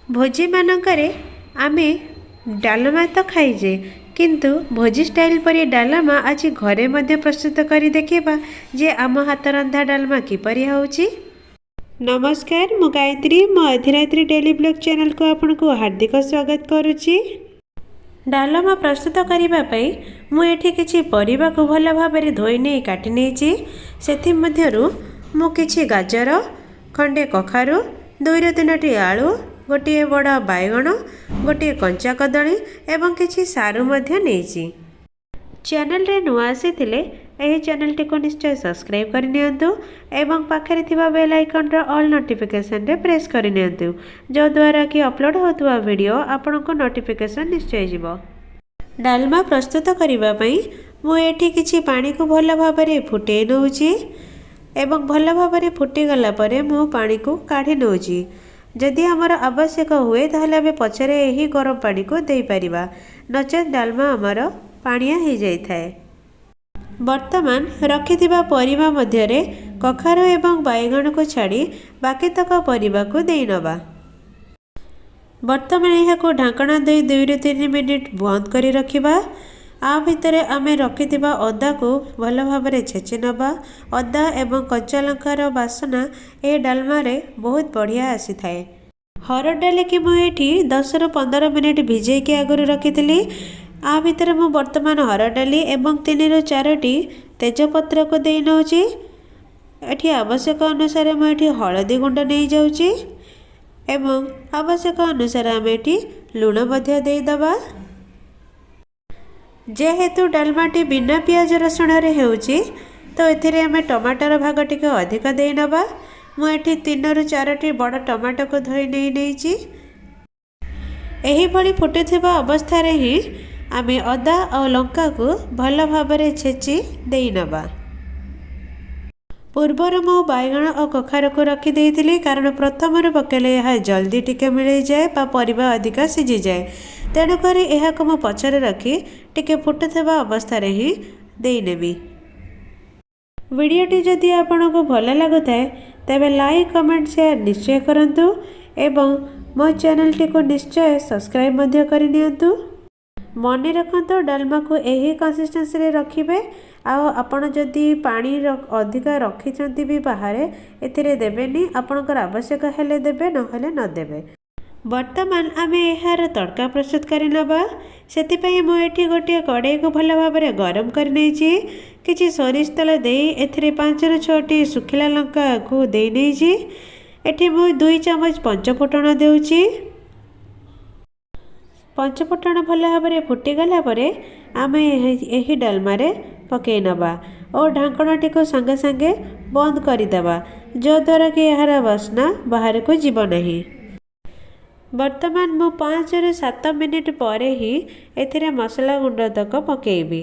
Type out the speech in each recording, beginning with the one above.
ଭୋଜିମାନଙ୍କରେ ଆମେ ଡାଲମା ତ ଖାଇଛେ, କିନ୍ତୁ ଭୋଜି ଷ୍ଟାଇଲ୍ ପରି ଡାଲମା ଆଜି ଘରେ ମଧ୍ୟ ପ୍ରସ୍ତୁତ କରି ଦେଖିବା ଯେ ଆମ ହାତ ରନ୍ଧା ଡାଲମା କିପରି ହେଉଛି। ନମସ୍କାର, ମୁଁ ଗାୟତ୍ରୀ। ମୋ ଅଧିରାତ୍ରୀ ଡେଲି ବ୍ଲଗ୍ ଚ୍ୟାନେଲକୁ ଆପଣଙ୍କୁ ହାର୍ଦ୍ଦିକ ସ୍ୱାଗତ କରୁଛି। ଡାଲମା ପ୍ରସ୍ତୁତ କରିବା ପାଇଁ ମୁଁ ଏଠି କିଛି ପରିବାକୁ ଭଲ ଭାବରେ ଧୋଇ ନେଇ କାଟି ନେଇଛି। ସେଥିମଧ୍ୟରୁ ମୁଁ କିଛି ଗାଜର, ଖଣ୍ଡେ କଖାରୁ, ଦୁଇରୁ ତିନୋଟି ଆଳୁ, ଗୋଟିଏ ବଡ଼ ବାଇଗଣ, ଗୋଟିଏ କଞ୍ଚା କଦଳୀ ଏବଂ କିଛି ସାରୁ ମଧ୍ୟ ନେଇଛି। ଚ୍ୟାନେଲରେ ନୂଆ ଆସିଥିଲେ ଏହି ଚ୍ୟାନେଲଟିକୁ ନିଶ୍ଚୟ ସବସ୍କ୍ରାଇବ୍ କରିନିଅନ୍ତୁ ଏବଂ ପାଖରେ ଥିବା ବେଲ୍ ଆଇକନ୍ର ଅଲ୍ ନୋଟିଫିକେସନ୍ରେ ପ୍ରେସ୍ କରିନିଅନ୍ତୁ, ଯଦ୍ୱାରା କି ଅପଲୋଡ଼ ହେଉଥିବା ଭିଡ଼ିଓ ଆପଣଙ୍କୁ ନୋଟିଫିକେସନ୍ ନିଶ୍ଚୟ ଯିବ। ଡାଲମା ପ୍ରସ୍ତୁତ କରିବା ପାଇଁ ମୁଁ ଏଠି କିଛି ପାଣିକୁ ଭଲ ଭାବରେ ଫୁଟେଇ ନେଉଛି ଏବଂ ଭଲ ଭାବରେ ଫୁଟିଗଲା ପରେ ମୁଁ ପାଣିକୁ କାଢ଼ି ନେଉଛି। ଯଦି ଆମର ଆବଶ୍ୟକ ହୁଏ, ତାହେଲେ ଆମେ ପଛରେ ଏହି ଗରମ ପାଣିକୁ ଦେଇପାରିବା, ନଚେତ୍ ଡାଲମା ଆମର ପାଣିଆ ହେଇଯାଇଥାଏ। ବର୍ତ୍ତମାନ ରଖିଥିବା ପରିବା ମଧ୍ୟରେ କଖାରୁ ଏବଂ ବାଇଗଣକୁ ଛାଡ଼ି ବାକିତକ ପରିବାକୁ ଦେଇନେବା। ବର୍ତ୍ତମାନ ଏହାକୁ ଢାଙ୍କଣା ଦେଇ 2ରୁ 3 ମିନିଟ୍ ବନ୍ଦ କରି ରଖିବା। ଆ ଭିତରେ ଆମେ ରଖିଥିବା ଅଦାକୁ ଭଲ ଭାବରେ ଛେଚି ନେବା। ଅଦା ଏବଂ କଞ୍ଚା ଲଙ୍କାର ବାସନା ଏ ଡାଲମାରେ ବହୁତ ବଢ଼ିଆ ଆସିଥାଏ। ହରଡ଼ ଡାଲିକି ମୁଁ ଏଠି 10ରୁ 15 ମିନିଟ୍ ଭିଜେଇକି ଆଗରୁ ରଖିଥିଲି। ଆ ଭିତରେ ମୁଁ ବର୍ତ୍ତମାନ ହରଡ଼ ଡାଲି ଏବଂ ତିନିରୁ ଚାରୋଟି ତେଜପତ୍ରକୁ ଦେଇ ନେଉଛି। ଏଠି ଆବଶ୍ୟକ ଅନୁସାରେ ମୁଁ ଏଠି ହଳଦୀ ଗୁଣ୍ଡ ନେଇଯାଉଛି ଏବଂ ଆବଶ୍ୟକ ଅନୁସାରେ ଆମେ ଏଠି ଲୁଣ ମଧ୍ୟ ଦେଇଦେବା। ଯେହେତୁ ଡାଲମାଟି ବିନା ପିଆଜ ରସୁଣରେ ହେଉଛି, ତ ଏଥିରେ ଆମେ ଟମାଟୋର ଭାଗ ଟିକେ ଅଧିକ ଦେଇନେବା। ମୁଁ ଏଠି ତିନିରୁ ଚାରୋଟି ବଡ଼ ଟମାଟୋକୁ ଧୋଇ ନେଇ ନେଇଛି। ଏହିଭଳି ଫୁଟୁଥିବା ଅବସ୍ଥାରେ ହିଁ ଆମେ ଅଦା ଆଉ ଲଙ୍କାକୁ ଭଲ ଭାବରେ ଛେଚି ଦେଇନେବା। ପୂର୍ବରୁ ମୁଁ ବାଇଗଣ ଓ କଖାରୁକୁ ରଖିଦେଇଥିଲି, କାରଣ ପ୍ରଥମରୁ ପକାଇଲେ ଏହା ଜଲ୍ଦି ଟିକେ ମିଳେଇଯାଏ ବା ପରିବା ଅଧିକ ସିଝିଯାଏ। ତେଣୁକରି ଏହାକୁ ମୁଁ ପଛରେ ରଖି ଟିକେ ଫୁଟୁଥିବା ଅବସ୍ଥାରେ ହିଁ ଦେଇନେବି। ଭିଡ଼ିଓଟି ଯଦି ଆପଣଙ୍କୁ ଭଲ ଲାଗୁଥାଏ, ତେବେ ଲାଇକ୍, କମେଣ୍ଟ, ସେୟାର ନିଶ୍ଚୟ କରନ୍ତୁ ଏବଂ ମୋ ଚ୍ୟାନେଲଟିକୁ ନିଶ୍ଚୟ ସବସ୍କ୍ରାଇବ୍ ମଧ୍ୟ କରିନିଅନ୍ତୁ। ମନେ ରଖନ୍ତୁ, ଡାଲମାକୁ ଏହି କନସିଷ୍ଟେନ୍ସିରେ ରଖିବେ। ଆଉ ଆପଣ ଯଦି ପାଣି ଅଧିକା ରଖିଛନ୍ତି ବି ବାହାରେ, ଏଥିରେ ଦେବେନି। ଆପଣଙ୍କର ଆବଶ୍ୟକ ହେଲେ ଦେବେ, ନହେଲେ ନ ଦେବେ। ବର୍ତ୍ତମାନ ଆମେ ଏହାର ତଡ଼କା ପ୍ରସ୍ତୁତ କରିନେବା। ସେଥିପାଇଁ ମୁଁ ଏଠି ଗୋଟିଏ କଡ଼େଇକୁ ଭଲ ଭାବରେ ଗରମ କରିନେଇଛି। କିଛି ସୋରିଷ ତେଲ ଦେଇ ଏଥିରେ ପାଞ୍ଚରୁ ଛଅଟି ଶୁଖିଲା ଲଙ୍କାକୁ ଦେଇ ନେଇଛି। ଏଠି ମୁଁ 2 ଚାମଚ ପଞ୍ଚଫୁଟଣ ଦେଉଛି। ପଞ୍ଚଫୁଟଣ ଭଲ ଭାବରେ ଫୁଟିଗଲା ପରେ ଆମେ ଏହି ଡାଲମାରେ ପକାଇ ନେବା ଓ ଢାଙ୍କଣଟିକୁ ସାଙ୍ଗେ ସାଙ୍ଗେ ବନ୍ଦ କରିଦେବା, ଯଦ୍ୱାରା କି ଏହାର ବାସ୍ନା ବାହାରକୁ ଯିବ ନାହିଁ। ବର୍ତ୍ତମାନ ମୁଁ 5ରୁ 7 ମିନିଟ୍ ପରେ ହିଁ ଏଥିରେ ମସଲା ଗୁଣ୍ଡ ତକ ପକାଇବି।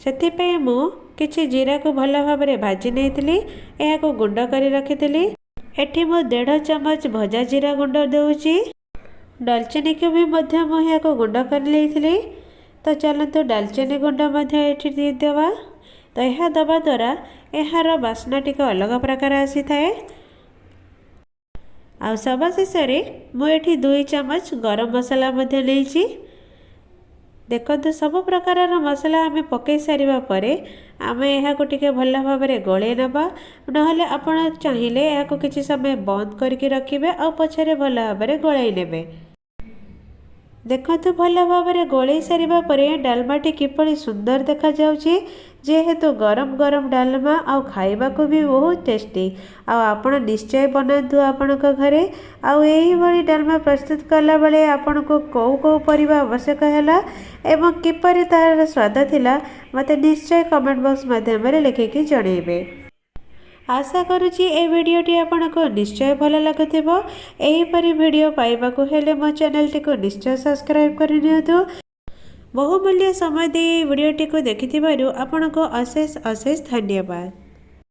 ସେଥିପାଇଁ ମୁଁ କିଛି ଜିରାକୁ ଭଲ ଭାବରେ ଭାଜି ନେଇଥିଲି, ଏହାକୁ ଗୁଣ୍ଡ କରି ରଖିଥିଲି। ଏଠି ମୁଁ ଦେଢ଼ ଚାମଚ ଭଜା ଜିରା ଗୁଣ୍ଡ ଦେଉଛି। ଡାଲଚିନିକୁ ବି ମଧ୍ୟ ମୁଁ ଏହାକୁ ଗୁଣ୍ଡ କରି ନେଇଥିଲି। ତ ଚାଲନ୍ତୁ, ଡାଲଚିନି ଗୁଣ୍ଡ ମଧ୍ୟ ଏଠି ଦେଇଦେବା। ତ ଏହା ଦେବା ଦ୍ୱାରା ଏହାର ବାସ୍ନା ଟିକେ ଅଲଗା ପ୍ରକାର ଆସିଥାଏ। ଆଉ ସବା ଶେଷରେ ମୁଁ ଏଠି 2 ଚାମଚ ଗରମ ମସଲା ମଧ୍ୟ ନେଇଛି। ଦେଖନ୍ତୁ, ସବୁ ପ୍ରକାରର ମସଲା ଆମେ ପକାଇ ସାରିବା ପରେ ଆମେ ଏହାକୁ ଟିକେ ଭଲ ଭାବରେ ଗୋଳେଇ ନେବା। ନହେଲେ ଆପଣ ଚାହିଁଲେ ଏହାକୁ କିଛି ସମୟ ବନ୍ଦ କରିକି ରଖିବେ ଆଉ ପଛରେ ଭଲ ଭାବରେ ଗୋଳାଇ ନେବେ। ଦେଖନ୍ତୁ, ଭଲ ଭାବରେ ଗୋଳେଇ ସାରିବା ପରେ ଡାଲମାଟି କିପରି ସୁନ୍ଦର ଦେଖାଯାଉଛି। ଯେହେତୁ ଗରମ ଗରମ ଡାଲମା ଆଉ ଖାଇବାକୁ ବି ବହୁତ ଟେଷ୍ଟି। ଆଉ ଆପଣ ନିଶ୍ଚୟ ବନାନ୍ତୁ ଆପଣଙ୍କ ଘରେ। ଆଉ ଏହିଭଳି ଡାଲମା ପ୍ରସ୍ତୁତ କଲାବେଳେ ଆପଣଙ୍କୁ କେଉଁ କେଉଁ ପରିବା ଆବଶ୍ୟକ ହେଲା ଏବଂ କିପରି ତାହାର ସ୍ୱାଦ ଥିଲା, ମୋତେ ନିଶ୍ଚୟ କମେଣ୍ଟ ବକ୍ସ ମାଧ୍ୟମରେ ଲେଖିକି ଜଣାଇବେ। ଆଶା କରୁଛି ଏ ଭିଡ଼ିଓଟି ଆପଣଙ୍କୁ ନିଶ୍ଚୟ ଭଲ ଲାଗୁଥିବ। ଏହିପରି ଭିଡ଼ିଓ ପାଇବାକୁ ହେଲେ ମୋ ଚ୍ୟାନେଲଟିକୁ ନିଶ୍ଚୟ ସବସ୍କ୍ରାଇବ୍ କରିନିଅନ୍ତୁ। ବହୁମୂଲ୍ୟ ସମୟ ଦେଇ ଏହି ଭିଡ଼ିଓଟିକୁ ଦେଖିଥିବାରୁ ଆପଣଙ୍କୁ ଅଶେଷ ଅଶେଷ ଧନ୍ୟବାଦ।